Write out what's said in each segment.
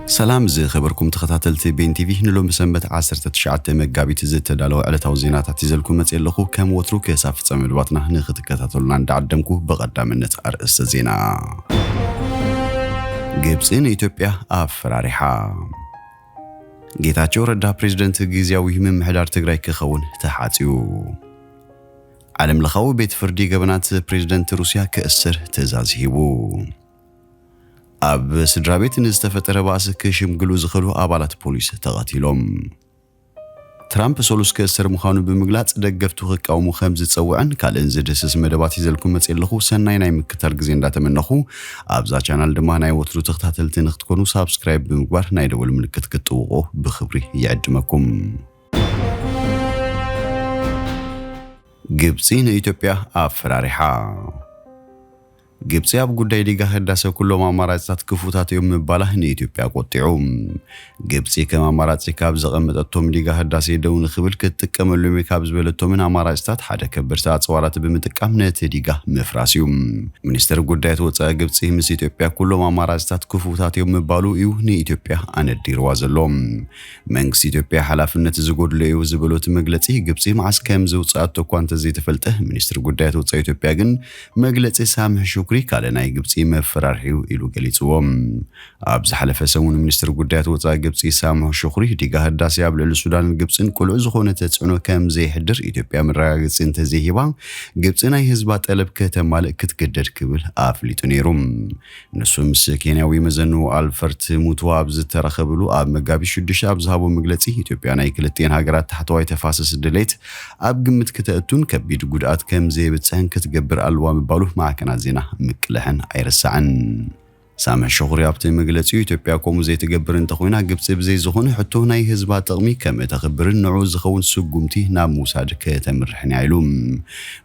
ሰላም ዝኸበርኩም ተኸታተልቲ ቤን ቲቪ፣ ንሎሚ ሰንበት ዓሰርተ ትሽዓተ መጋቢት ዝተዳለወ ዕለታዊ ዜናታት ይዘልኩም መጽእ ኣለኹ። ከም ወትሩ ክሳብ ፍጻሜ መደባትና ንኽትከታተሉና እንዳዓደምኩ፣ ብቐዳምነት ኣርእስተ ዜና። ግብጺ ንኢትዮጵያ ኣፈራሪሓ። ጌታቸው ረዳ ፕሬዝደንት ግዝያዊ ምምሕዳር ትግራይ ክኸውን ተሓጽዩ። ዓለም ለኻዊ ቤት ፍርዲ ገበናት ፕሬዝደንት ሩስያ ክእስር ትእዛዝ ሂቡ። ኣብ ስድራ ቤት ንዝተፈጠረ ባእሲ ክሽምግሉ ዝኽእሉ ኣባላት ፖሊስ ተቐቲሎም። ትራምፕ ሰሉስ ክእሰር ምዃኑ ብምግላጽ፣ ደገፍቱ ክቃወሙ ከም ዝጸውዐን ካልእን ዝድህስስ መደባት ሒዘልኩም መጽእ ኣለኹ። ሰናይ ናይ ምክታል ግዜ እንዳተመነኹ፣ ኣብዛ ቻናል ድማ ናይ ወትሩ ተኸታተልቲ ንክትኮኑ ሳብስክራይብ ብምግባር ናይ ደወል ምልክት ክትጥውቑ ብኽብሪ ይዕድመኩም። ግብጺ ንኢትዮጵያ ኣፈራሪሓ። ግብጺ ኣብ ጉዳይ ዲጋ ህዳሰ ኩሎም ኣማራጺታት ክፉታት እዮም ምባላ ንኢትዮጵያ ቆጢዑ። ግብጺ ከም ኣማራጺ ካብ ዘቐመጠቶም ዲጋ ህዳሴ ደው ንኽብል ክትጥቀመሎም እየ ካብ ዝበለቶምን ኣማራጺታት ሓደ ከበድቲ ኣጽዋራት ብምጥቃም ነቲ ዲጋ ምፍራስ እዩ። ሚኒስትር ጉዳያት ወጻኢ ግብጺ ምስ ኢትዮጵያ ኩሎም ኣማራጺታት ክፉታት እዮም ምባሉ እዩ ንኢትዮጵያ ኣነዲርዋ ዘሎ። መንግስቲ ኢትዮጵያ ሓላፍነት ዝጎድሎ እዩ ዝበሎ እቲ መግለጺ፣ ግብጺ መዓስ ከም ዘውጽኣቶ እኳ እንተዘይተፈልጠ፣ ሚኒስትር ጉዳያት ወጻኢ ኢትዮጵያ ግን መግለጺ ሳምሕ ሹክሪ ካልእ ናይ ግብጺ መፈራርሒ እዩ ኢሉ ገሊጽዎ። ኣብ ዝሓለፈ ሰሙን ሚኒስትር ጉዳያት ወጻኢ ግብጺ ሳምሕ ሹክሪ፣ ዲጋ ህዳሴ ኣብ ልዕሊ ሱዳንን ግብጽን ቅሉዕ ዝኾነ ተጽዕኖ ከም ዘይሕድር ኢትዮጵያ መረጋገጺ እንተዘይሂባ፣ ግብጺ ናይ ህዝባ ጠለብ ከተማልእ ክትግደድ ክብል ኣፍሊጡ ነይሩ። ንሱ ምስ ኬንያዊ መዘንኡ ኣልፈርት ሙቱዋ ኣብ ዝተራኸብሉ፣ ኣብ መጋቢት ሽዱሽተ ኣብ ዝሃቦ መግለጺ፣ ኢትዮጵያ ናይ ክልቲኤን ሃገራት ታሕተዋይ ተፋሰስ ድሌት ኣብ ግምት ክተእቱን ከቢድ ጉድኣት ከም ዘይብጽሕን ክትገብር ኣለዋ ምባሉ ማዕከናት ዜና ምቅላሕን ኣይረሳዕን። ሳምሕ ሹክሪ ኣብቲ መግለጺኡ፣ ኢትዮጵያ ከምኡ ዘይትገብር እንተኾይና፣ ግብጺ ብዘይ ዝኾነ ሕቶ ናይ ህዝባ ጥቕሚ ከም እተኽብርን ንዕኡ ዝኸውን ስጉምቲ ናብ ምውሳድ ከተምርሕን እያ ኢሉ።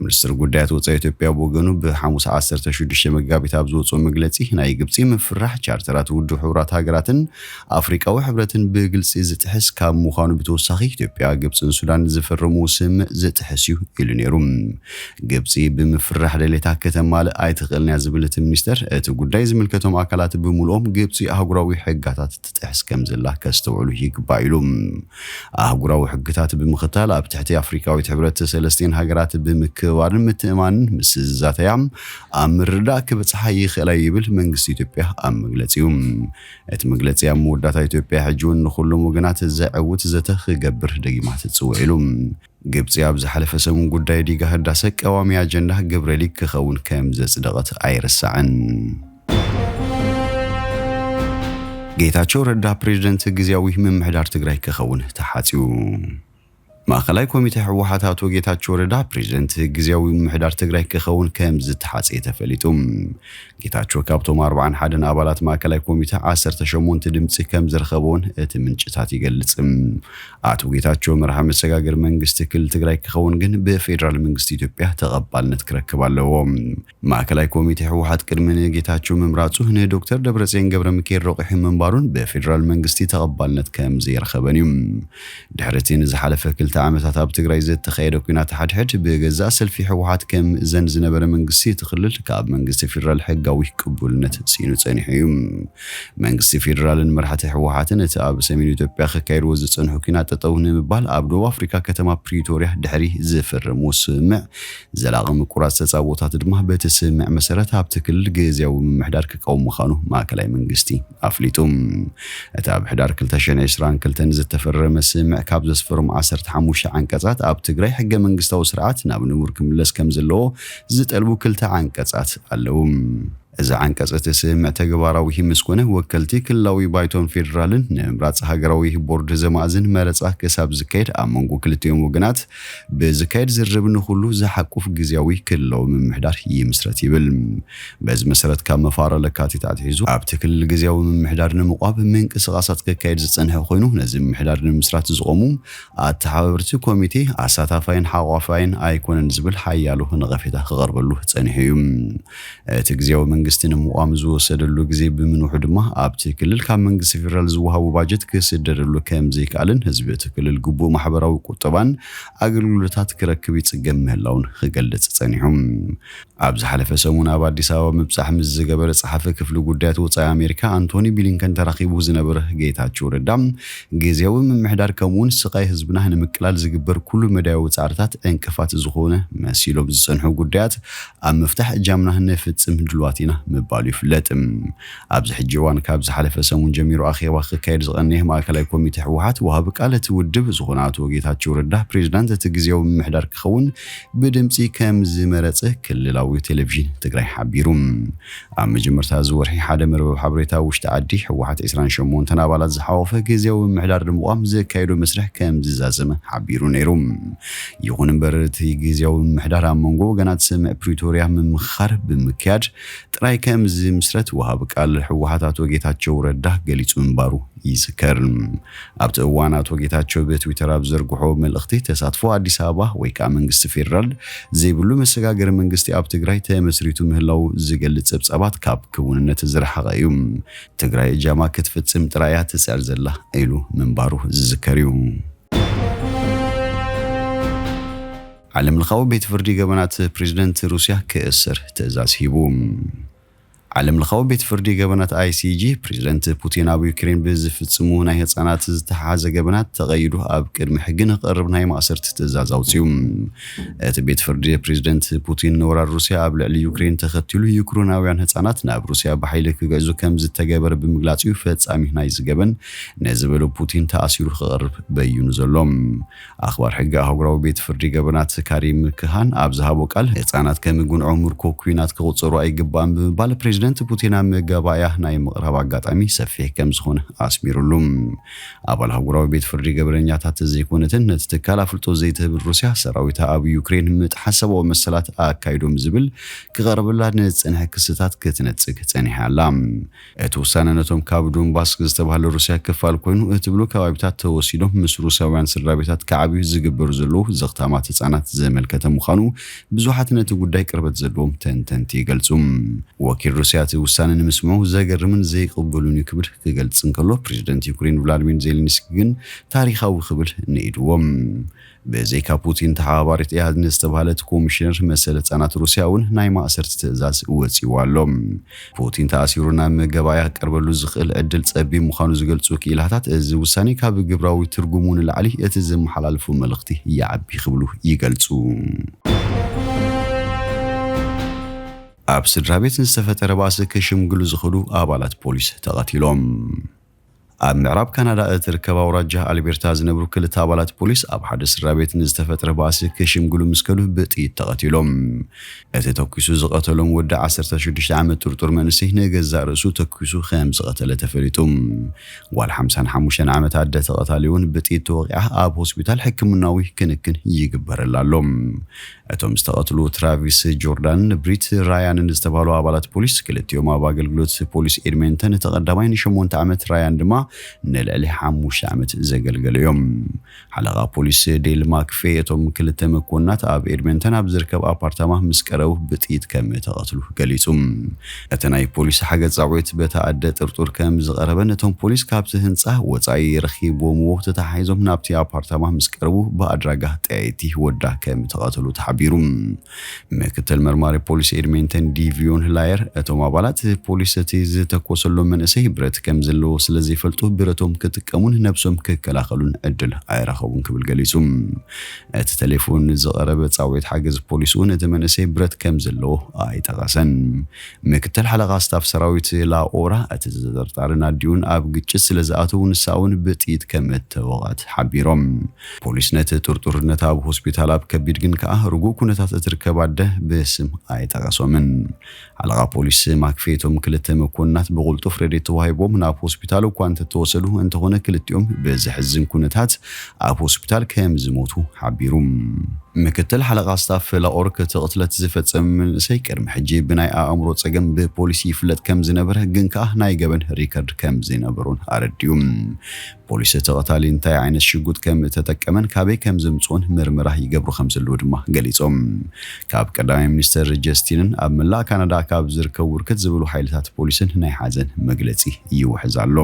ሚኒስትር ጉዳያት ወጻኢ ኢትዮጵያ ብወገኑ፣ ብሓሙስ ዓሰርተ ሽዱሽተ መጋቢት ኣብ ዝወጽኦ መግለጺ፣ ናይ ግብጺ ምፍራሕ ቻርተራት ውድብ ሕቡራት ሃገራትን ኣፍሪቃዊ ሕብረትን ብግልጺ ዝጥሕስ ካብ ምዃኑ ብተወሳኺ፣ ኢትዮጵያ፣ ግብጽን ሱዳን ዝፈረምዎ ስምምዕ ዝጥሕስ እዩ ኢሉ ነይሩ። ግብጺ ብምፍራሕ ደሌታ ከተማልእ ኣይትኽእልን እያ ዝብል እቲ ሚኒስተር፣ እቲ ጉዳይ ዝምልከቶም ኣካላት ብምሉኦም ግብጺ ኣህጉራዊ ሕጋታት ትጥሕስ ከም ዘላ ከስተውዕሉ ይግባእ ኢሉ። ኣህጉራዊ ሕግታት ብምኽታል ኣብ ትሕቲ ኣፍሪካዊት ሕብረት ሰለስቲኤን ሃገራት ብምክብባርን ምትእማንን ምስ ዝዛተያ ኣብ ምርዳእ ክበጽሓ ይኽእላ ይብል መንግስቲ ኢትዮጵያ ኣብ መግለጺኡ። እቲ መግለጺ ኣብ መወዳእታ ኢትዮጵያ ሕጂ እውን ንኹሎም ወገናት ዘዕውት ዘተ ክገብር ደጊማ ትጽውዕ ኢሉ። ግብጺ ኣብ ዝሓለፈ ሰሙን ጉዳይ ዲጋ ህዳሰ ቀዋሚ ኣጀንዳ ግብረ ሊግ ክኸውን ከም ዘጽደቐት ኣይርሳዕን። ጌታቸው ረዳ ፕሬዝደንት ግዝያዊ ምምሕዳር ትግራይ ክኸውን ተሓጽዩ። ማእኸላይ ኮሚቴ ህወሓት ኣቶ ጌታቸው ረዳ ፕሬዝደንት ግዝያዊ ምምሕዳር ትግራይ ክኸውን ከም ዝተሓጽየ ተፈሊጡ። ጌታቸው ካብቶም ኣርባዓን ሓደን ኣባላት ማእከላይ ኮሚተ ዓሰርተ ሸሞንተ ድምጺ ከም ዝረኸበ እውን እቲ ምንጭታት ይገልጽ። ኣቶ ጌታቸው መርሃ መሰጋገሪ መንግስቲ ክልል ትግራይ ክኸውን ግን ብፌደራል መንግስቲ ኢትዮጵያ ተቐባልነት ክረክብ ኣለዎ። ማእከላይ ኮሚቴ ህወሓት ቅድሚ ንጌታቸው ምምራጹ ንዶክተር ደብረጽዮን ገብረ ሚካኤል ረቑሑ ምንባሩን ብፌደራል መንግስቲ ተቐባልነት ከም ዘይረኸበን እዩ። ድሕሪ እቲ ንዝሓለፈ ክልተ ዓመታት ኣብ ትግራይ ዝተኻየደ ኲናት ሓድሕድ ብገዛእ ሰልፊ ህወሓት ከም እዘን ዝነበረ መንግስቲ እቲ ክልል ካብ መንግስቲ ፌደራል ሕጋዊ ቅቡልነት ስኢኑ ጸኒሑ እዩ። መንግስቲ ፌደራልን መራሕቲ ህወሓትን እቲ ኣብ ሰሜን ኢትዮጵያ ክካየድዎ ዝጸንሑ ኲናት ጠጠው ንምባል ኣብ ደቡብ ኣፍሪካ ከተማ ፕሪቶርያ ድሕሪ ዝፈረምዎ ስምምዕ ዘላቒ ምቁራጽ ተጻብኦታት ድማ በቲ ስምምዕ መሰረት ኣብቲ ክልል ግዝያዊ ምምሕዳር ክቀውም ምዃኑ ማእከላይ መንግስቲ ኣፍሊጡ። እቲ ኣብ ሕዳር ክልተ ሽሕን ዕስራን ክልተን ዝተፈረመ ስምምዕ ካብ ዘስፈሮም ዓሰርተ ሓሙሽተ ዓንቀጻት ኣብ ትግራይ ሕገ መንግስታዊ ስርዓት ናብ ንቡር ክምለስ ከም ዘለዎ ዝጠልቡ ክልተ ዓንቀጻት ኣለዉ። እዚ ዓንቀጽ እቲ ስምምዕ ተግባራዊ ምስ ኮነ ወከልቲ ክልላዊ ባይቶን ፌደራልን ንምምራጽ ሃገራዊ ቦርድ ዘማእዝን መረጻ ክሳብ ዝካየድ ኣብ መንጎ ክልቲኦም ወገናት ብዝካየድ ዝርርብ ንኹሉ ዝሓቁፍ ግዝያዊ ክልላዊ ምምሕዳር ይምስረት ይብል። በዚ መሰረት ካብ መፋረ ለካቲት ኣትሒዙ ኣብቲ ክልል ግዝያዊ ምምሕዳር ንምቋብ ምንቅስቓሳት ክካየድ ዝጸንሐ ኮይኑ ነዚ ምምሕዳር ንምስራት ዝቖሙ ኣተሓባበርቲ ኮሚቴ ኣሳታፋይን ሓቋፋይን ኣይኮነን ዝብል ሓያሎ ነቐፌታ ክቐርበሉ ጸኒሑ እዩ። እቲ ግዝያዊ መንግስቲ ንምቋም ዝወሰደሉ ግዜ ብምንውሑ ድማ ኣብቲ ክልል ካብ መንግስቲ ፌደራል ዝወሃቡ ባጀት ክስደደሉ ከም ዘይከኣልን ህዝቢ እቲ ክልል ግቡእ ማሕበራዊ ቁጠባን ኣገልግሎታት ክረክብ ይጽገም ምህላውን ክገልጽ ጸኒሑ። ኣብ ዝሓለፈ ሰሙን ኣብ ኣዲስ ኣበባ ምብጻሕ ምስ ዝገበረ ጸሓፊ ክፍሊ ጉዳያት ወጻኢ ኣሜሪካ ኣንቶኒ ብሊንከን ተራኺቡ ዝነበረ ጌታቸው ረዳ፣ ግዜያዊ ምምሕዳር ከምኡውን ስቓይ ህዝብና ንምቅላል ዝግበር ኩሉ መዳያዊ ጻዕርታት ዕንቅፋት ዝኾነ መሲሎም ዝጸንሑ ጉዳያት ኣብ ምፍታሕ እጃምና ነፍጽም ድልዋት ኢና ምባሉ ይፍለጥ። ኣብዚ ሕጂ እዋን ካብ ዝሓለፈ ሰሙን ጀሚሩ ኣኼባ ክካየድ ዝቐነየ ማእከላይ ኮሚቴ ህወሓት ወሃቢ ቃል እቲ ውድብ ዝኾነ ኣቶ ጌታቸው ረዳ ፕሬዚዳንት እቲ ግዜያዊ ምምሕዳር ክኸውን ብድምፂ ከም ዝመረፀ ክልላዊ ቴሌቪዥን ትግራይ ሓቢሩ። ኣብ መጀመርታ እዚ ወርሒ ሓደ መርበብ ሓበሬታ ውሽጢ ዓዲ ህወሓት ዕስራን ሸሞንተን ኣባላት ዝሓቆፈ ግዜያዊ ምምሕዳር ንምቋም ዘካየዶ መስርሕ ከም ዝዛዘመ ሓቢሩ ነይሩ። ይኹን እምበር እቲ ግዜያዊ ምምሕዳር ኣብ መንጎ ወገናት ስምምዕ ፕሪቶርያ ምምኽኻር ብምክያድ ጥራይ ከም ዝምስረት ወሃቢ ቃል ህወሓት ኣቶ ጌታቸው ረዳ ገሊጹ ምንባሩ ይዝከር። ኣብቲ እዋን ኣቶ ጌታቸው ብትዊተር ኣብ ዘርግሖ መልእኽቲ ተሳትፎ ኣዲስ ኣበባ ወይ ከዓ መንግስቲ ፌደራል ዘይብሉ መሰጋገሪ መንግስቲ ኣብ ትግራይ ተመስሪቱ ምህላው ዝገልጽ ጸብጻባት ካብ ክውንነት ዝረሓቐ እዩ። ትግራይ እጃማ ክትፍጽም ጥራይ እያ ትጽዕር ዘላ ኢሉ ምንባሩ ዝዝከር እዩ። ዓለም ለኻዊ ቤት ፍርዲ ገበናት ፕሬዚደንት ሩስያ ክእስር ትእዛዝ ሂቡ። ዓለም ለኻዊ ቤት ፍርዲ ገበናት ኣይሲጂ ፕሬዚደንት ፑቲን ኣብ ዩክሬን ብዝፍጽሙ ናይ ህፃናት ዝተሓሓዘ ገበናት ተቐይዱ ኣብ ቅድሚ ሕጊ ንክቐርብ ናይ ማእሰርቲ ትእዛዝ ኣውፅዩ። እቲ ቤት ፍርዲ ፕሬዚደንት ፑቲን ንወራር ሩስያ ኣብ ልዕሊ ዩክሬን ተኸቲሉ ዩክሬናውያን ህፃናት ናብ ሩስያ ብሓይሊ ክገዙ ከም ዝተገበረ ብምግላጽ እዩ ፈጻሚ ናይዚ ገበን ነዚ በሎ ፑቲን ተኣሲሩ ክቐርብ በይኑ ዘሎ። ኣኽባር ሕጊ ኣህጉራዊ ቤት ፍርዲ ገበናት ካሪም ክሃን ኣብ ዝሃቦ ቃል ህፃናት ከም ጉንዖ ምርኮ ኩናት ክቑጸሩ ኣይግባእን ብምባል ፕሬዚደንት ፑቲን ኣብ መጋባእያ ናይ ምቕራብ ኣጋጣሚ ሰፊሕ ከም ዝኾነ ኣስሚሩሉ። ኣባል ኣህጉራዊ ቤት ፍርዲ ገበነኛታት ዘይኮነትን ነቲ ትካል ኣፍልጦ ዘይትህብን ሩስያ ሰራዊታ ኣብ ዩክሬን ምጥሓስ ሰብኣዊ መሰላት ኣካይዶም ዝብል ክቐርብላ ንዝጸንሐ ክስታት ክትነጽግ ጸኒሓ ኣላ። እቲ ውሳነ ነቶም ካብ ዶንባስ ዝተባህለ ሩስያ ክፋል ኮይኑ እትብሉ ከባቢታት ተወሲዶም ምስ ሩስያውያን ስድራ ቤታት ክዓብዩ ዝግበሩ ዘለዉ ዘኽታማት ህጻናት ዘመልከተ ምዃኑ ብዙሓት ነቲ ጉዳይ ቅርበት ዘለዎም ተንተንቲ ይገልጹ። ወኪል ሩስያ እቲ ውሳነ ንምስምዑ ዘገርምን ዘይቅበሉን እዩ ክብል ክገልጽ እንከሎ ፕሬዚደንት ዩክሬን ቭላድሚር ዜሌንስኪ ግን ታሪኻዊ ክብል ንኢድዎም። ብዘይካ ፑቲን ተሓባባሪት እያ ንዝተባህለት ኮሚሽነር መሰል ህፃናት ሩስያ እውን ናይ ማእሰርቲ ትእዛዝ ወፂዎ ኣሎ። ፑቲን ተኣሲሩ ናብ መገባእያ ክቀርበሉ ዝኽእል ዕድል ጸቢብ ምዃኑ ዝገልጹ ክኢላታት እዚ ውሳኔ ካብ ግብራዊ ትርጉሙ ንላዕሊ እቲ ዘመሓላልፎ መልእኽቲ ይዓቢ ክብሉ ይገልጹ። ኣብ ስድራ ቤት ንዝተፈጠረ ባእሲ ክሽምግሉ ዝኽእሉ ኣባላት ፖሊስ ተቐቲሎም። ኣብ ምዕራብ ካናዳ እትርከብ ኣውራጃ ኣልቤርታ ዝነብሩ ክልተ ኣባላት ፖሊስ ኣብ ሓደ ስድራ ቤት ንዝተፈጥረ ባእሲ ክሽምግሉ ምስ ከዱ ብጥይት ተቐቲሎም። እቲ ተኩሱ ዝቐተሎም ወዲ ዓሰርተ ሽዱሽተ ዓመት ጥርጡር መንእሰይ ንገዛእ ርእሱ ተኩሱ ከም ዝቐተለ ተፈሊጡ። ጓል ሓምሳን ሓሙሽተን ዓመት ኣደ ተቐታሊ እውን ብጥይት ተወቂዓ ኣብ ሆስፒታል ሕክምናዊ ክንክን ይግበረላ ኣሎ። እቶም ዝተቐትሉ ትራቪስ ጆርዳንን ብሪት ራያንን ዝተባህሉ ኣባላት ፖሊስ፣ ክልቲኦም ኣብ ኣገልግሎት ፖሊስ ኤድመንተን፣ እቲ ቀዳማይ ንሸሞንተ ዓመት፣ ራያን ድማ ንልዕሊ ሓሙሽተ ዓመት ዘገልገሉ እዮም። ሓለቓ ፖሊስ ዴል ማክፌ፣ እቶም ክልተ መኮንናት ኣብ ኤድመንተን ኣብ ዝርከብ ኣፓርታማ ምስ ቀረቡ ብጥይት ከም እተቐትሉ ገሊጹ። እቲ ናይ ፖሊስ ሓገዝ ጻውዒት በታ ኣደ ጥርጡር ከም ዝቐረበን፣ እቶም ፖሊስ ካብቲ ህንጻ ወጻኢ ረኺብዎምዎ ተተሓሒዞም ናብቲ ኣፓርታማ ምስ ቀረቡ ብኣድራጋ ጠያይቲ ወዳ ከም እተቐተሉ ተሓቢሩ። ምክትል መርማሪ ፖሊስ ኤድመንተን ዲቪዮን ላየር፣ እቶም ኣባላት ፖሊስ እቲ ዝተኮሰሎም መንእሰይ ብረት ከም ዘለዎ ስለ ዘይፈልጡ ብረቶም ክጥቀሙን ነብሶም ክከላኸሉን ዕድል ኣይረኸቡን ክብል ገሊጹ። እቲ ቴሌፎን ዝቐረበ ጻውዒት ሓገዝ ፖሊስ እውን እቲ መንእሰይ ብረት ከም ዘለዎ ኣይጠቐሰን። ምክትል ሓለቓ ስታፍ ሰራዊት ላኦራ፣ እቲ ተጠርጣርን ኣዲኡን ኣብ ግጭት ስለ ዝኣተዉ ንሳ እውን ብጥይት ከም እተወቕዐት ሓቢሮም። ፖሊስ ነቲ ጥርጡር ነታ ኣብ ሆስፒታል ኣብ ከቢድ ግን ከኣ ርጉእ ኩነታት እትርከብ ኣደ ብስም ኣይጠቐሶምን። ሓለቓ ፖሊስ ማክፌ እቶም ክልተ መኮንናት ብቕልጡፍ ረድኤት ተዋሂቦም ናብ ሆስፒታል እኳ እንተተወሰዱ እንተኾነ ክልቲኦም ብዘሕዝን ኩነታት ኣብ ሆስፒታል ከም ዝሞቱ ሓቢሩ። ምክትል ሓለቓ ስታፍ ላኦር እቲ ቅትለት ዝፈጸመ መንእሰይ ቅድሚ ሕጂ ብናይ ኣእምሮ ጸገም ብፖሊስ ይፍለጥ ከም ዝነበረ ግን ከኣ ናይ ገበን ሪከርድ ከም ዘይነበሮን ኣረዲኡ። ፖሊስ ተቐታሊ እንታይ ዓይነት ሽጉጥ ከም እተጠቀመን ካበይ ከም ዘምጽኦን ምርመራ ይገብሩ ከም ዘለዉ ድማ ገሊጾም። ካብ ቀዳማይ ሚኒስተር ጀስቲንን ኣብ መላእ ካናዳ ካብ ዝርከቡ ብርክት ዝበሉ ሓይልታት ፖሊስን ናይ ሓዘን መግለጺ ይውሕዝ ኣሎ።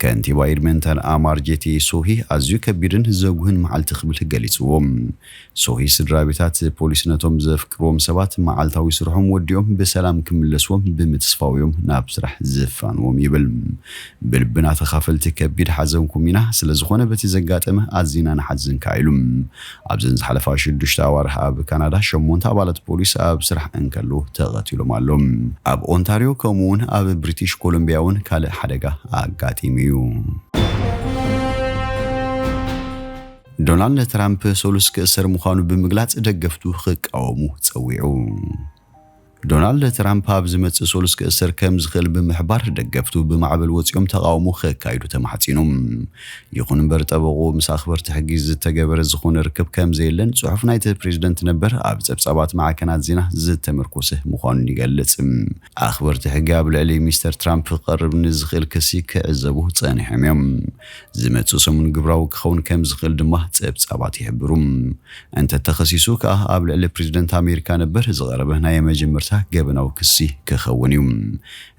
ከንቲባ ኤድመንተን ኣማርጀቲ ሶሂ ኣዝዩ ከቢድን ዘጉህን መዓልቲ ክብል ገሊጽዎ። ሶሂ ስድራ ቤታት ፖሊስ ነቶም ዘፍቅርዎም ሰባት መዓልታዊ ስርሖም ወዲኦም ብሰላም ክምለስዎም ብምትስፋው እዮም ናብ ስራሕ ዝፋንዎም ይብል። ብልብና ተኻፈልቲ ከቢድ ሓዘንኩም ኢና፣ ስለ ዝኾነ በቲ ዘጋጠመ ኣዚና ንሓዝን ከኣ ኢሉ። ኣብዘን ዝሓለፋ ሽዱሽተ ኣዋርሕ ኣብ ካናዳ ሸሞንተ ኣባላት ፖሊስ ኣብ ስራሕ እንከለዉ ተቐቲሎም ኣለዉ። ኣብ ኦንታርዮ ከምኡ እውን ኣብ ብሪቲሽ ኮሎምቢያ እውን ካልእ ሓደጋ ኣጋጢሙ እዩ። ዶናልድ ትራምፕ ሶሉስ ክእሰር ምዃኑ ብምግላጽ ደገፍቱ ክቃወሙ ጸዊዑ። ዶናልድ ትራምፕ ኣብ ዝመጽእ ሶሉስ ክእሰር ከም ዝኽእል ብምሕባር ደገፍቱ ብማዕበል ወጺኦም ተቃውሞ ከካይዱ ተማሕጺኑ። ይኹን እምበር ጠበቑ ምስ ኣኽበርቲ ሕጊ ዝተገበረ ዝኾነ ርክብ ከም ዘየለን ጽሑፍ ናይቲ ፕሬዝደንት ነበር ኣብ ጸብጻባት ማዕከናት ዜና ዝተመርኮሰ ምዃኑን ይገልጽ። ኣኽበርቲ ሕጊ ኣብ ልዕሊ ሚስተር ትራምፕ ክቐርብ ንዝኽእል ክሲ ክዕዘቡ ጸኒሖም እዮም። ዝመጽእ ሰሙን ግብራዊ ክኸውን ከም ዝኽእል ድማ ጸብጻባት ይሕብሩ። እንተ ተኸሲሱ ከኣ ኣብ ልዕሊ ፕሬዝደንት ኣሜሪካ ነበር ዝቐረበ ናይ መጀመርታ ገበናዊ ክሲ ክኸውን እዩ።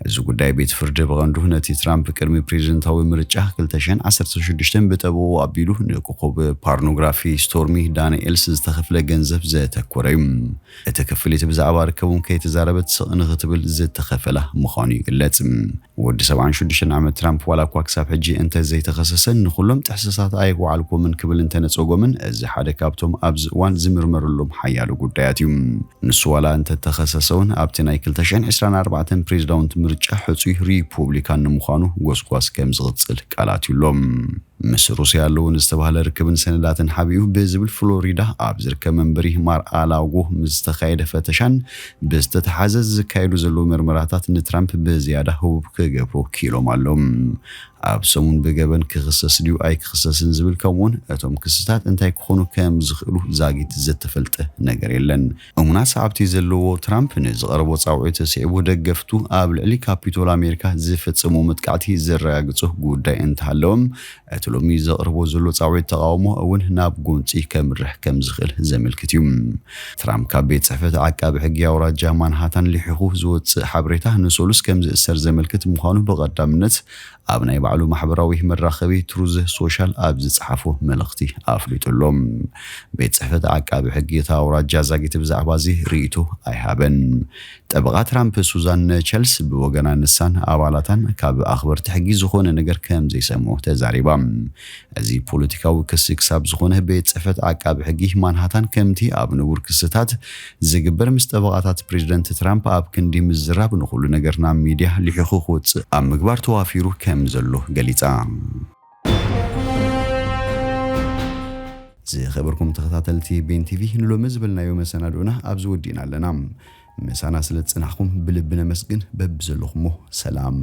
እዚ ጉዳይ ቤት ፍርዲ ብቐንዱ ነቲ ትራምፕ ቅድሚ ፕሬዝደንታዊ ምርጫ ክልተ ሽሕን ዓሰርተ ሽዱሽተን ብጠበቑ ኣቢሉ ንኮኾብ ፓርኖግራፊ ስቶርሚ ዳንኤልስ ዝተኸፍለ ገንዘብ ዘተኮረ እዩ። እቲ ክፍሊት ብዛዕባ ርከቦም ከይተዛረበት ስቕ ንኽትብል ዝተኸፈላ ምዃኑ ይግለጽ። ወዲ ሰብዓን ሽዱሽተን ዓመት ትራምፕ ዋላ እኳ ክሳብ ሕጂ እንተ ዘይተኸሰሰን ንኹሎም ጥሕሰታት ኣይወዓልኩምን ክብል እንተነጸጎምን፣ እዚ ሓደ ካብቶም ኣብዚ እዋን ዝምርመረሎም ሓያሎ ጉዳያት እዩ። ንሱ ዋላ እንተተኸሰሰ እውን ኣብቲ ናይ ክልተ ሽሕን ዕስራን ኣርባዕተን ፕሬዝዳንት ምርጫ ሕጹይ ሪፑብሊካን ንምዃኑ ጎስጓስ ከም ዝቕጽል ቃላት ይብሎም። ምስ ሩስያ ኣለዎ ንዝተባህለ ርክብን ሰነዳትን ሓቢኡ ብዝብል ፍሎሪዳ ኣብ ዝርከብ መንበሪ ማር ኣላጎ ምስ ዝተኻየደ ፈተሻን ብዝተተሓዘ ዝካየዱ ዘለዉ ምርመራታት ንትራምፕ ብዝያዳ ህቡብ ክገብሮ ክኢሎም ኣለዉ። ኣብ ሰሙን ብገበን ክኽሰስ ድዩ ኣይክኽሰስን ዝብል ከምኡውን እቶም ክስታት እንታይ ክኾኑ ከም ዝኽእሉ ዛጊት ዝተፈልጠ ነገር የለን። እሙናት ሰዓብቲ ዘለዎ ትራምፕ ንዝቐረቦ ጻውዒት ስዒቡ ደገፍቱ ኣብ ልዕሊ ካፒቶል ኣሜሪካ ዝፍጽሙ መጥቃዕቲ ዘረጋግጹ ጉዳይ እንተሃለዎም እቲ ሎሚ ዘቕርቦ ዘሎ ጻውዒት ተቓውሞ እውን ናብ ጎንጺ ከምርሕ ከም ዝኽእል ዘመልክት እዩ። ትራምፕ ካብ ቤት ጽሕፈት ዓቃቢ ሕጊ ኣውራጃ ማንሃታን ልሒኹ ዝወጽእ ሓበሬታ ንሶሉስ ከም ዝእሰር ዘመልክት ምዃኑ ብቐዳምነት ኣብ ናይ ባዕሉ ማሕበራዊ መራኸቢ ትሩዝ ሶሻል ኣብ ዝጸሓፎ መልእኽቲ ኣፍሊጡ ኣሎ። ቤት ጽሕፈት ዓቃቢ ሕጊ እታ ኣውራጃ ዛጊት ብዛዕባ እዚ ርእይቶ ኣይሃበን። ጠበቓ ትራምፕ ሱዛን ቸልስ ብወገና ንሳን ኣባላታን ካብ ኣኽበርቲ ሕጊ ዝኾነ ነገር ከም ዘይሰምዑ ተዛሪባ። እዚ ፖለቲካዊ ክሲ ክሳብ ዝኾነ ቤት ጽሕፈት ዓቃቢ ሕጊ ማንሃታን ከምቲ ኣብ ንቡር ክስታት ዝግበር ምስ ጠበቓታት ፕሬዝደንት ትራምፕ ኣብ ክንዲ ምዝራብ ንኹሉ ነገር ናብ ሚድያ ልሒኹ ክወጽእ ኣብ ምግባር ተዋፊሩ ከም ዘሎ ገሊጻ። ዝኸበርኩም ተኸታተልቲ ቤን ቲቪ ንሎሚ ዝበልናዮ መሰናድኦና ኣብዚ ወዲእና ኣለና። ምሳና ስለ ዝጽናሕኩም ብልቢ ነመስግን። በብዘለኹሞ ሰላም።